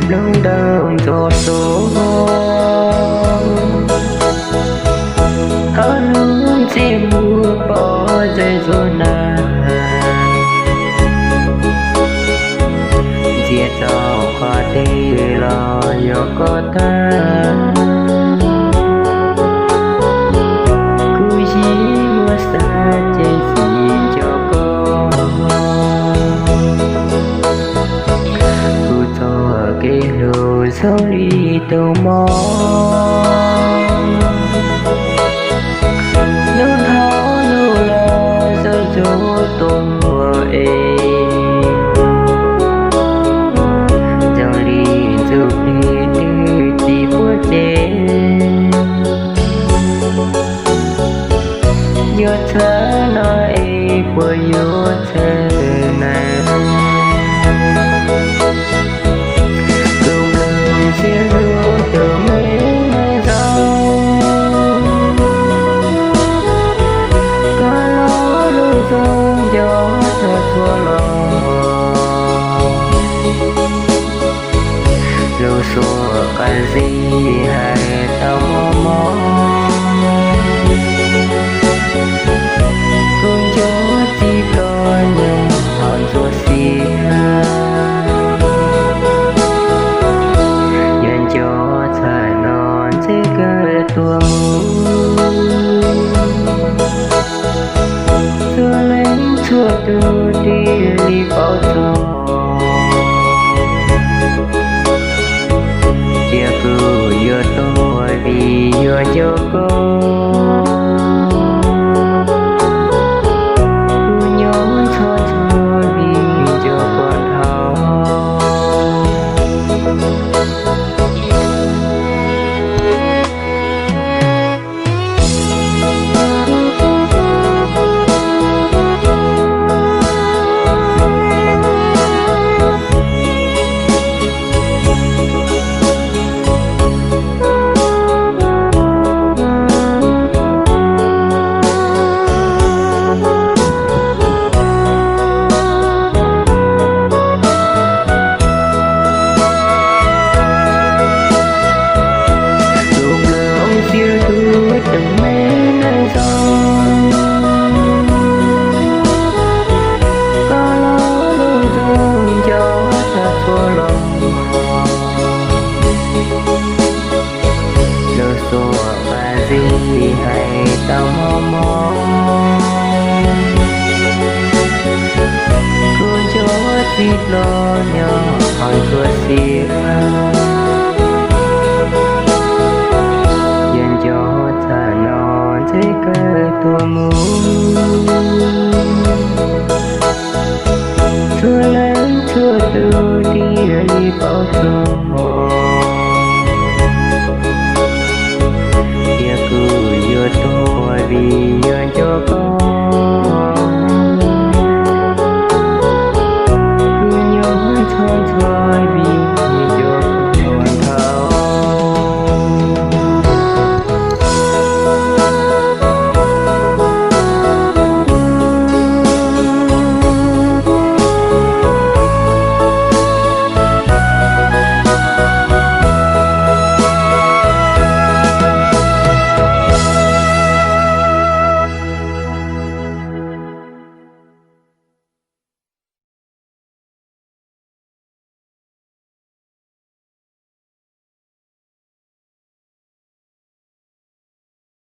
Nplooj ntoo ntxuav xua, ob lub txiaj muag pom ze ntxuav na. Ntxias txog qhov twg los yog koj tag, kuv yim muaj xav ces tsis nco koj. Kuv txoj kev hlub zoo li tus mob, hnub dhau los xav ntxuav tuaj es, zoo li ntxuav plig twg tsis puab ces. Yuav txhawj no es puas yuav txhawj na? Tus nplog ntxhiab hlub tus me neej zoo, koj los lub zoo nco txog txhua lo. Lub suab qab zib hais tau mob mob, kuv nco txij koj nyob hauv ntxuav xiab. Yog nco txhaj no ntseb kawg tuag mus. Txhua leej txhua tus thiaj li paub txog, tias kuv yuav tuag vim yuav nco koj. Kuv nyob ntxhov ntxhov vim nco koj dhau. Tus nplog ntxhiab hlub tus me neej zoo, koj los lub zoo nco txog txhua lo. Lub suab qab zib hais tau mob mob, kuv nco txij koj nyob hauv ntxuav xiab. Yog nco txhaj no ntseb kawg tuag mus.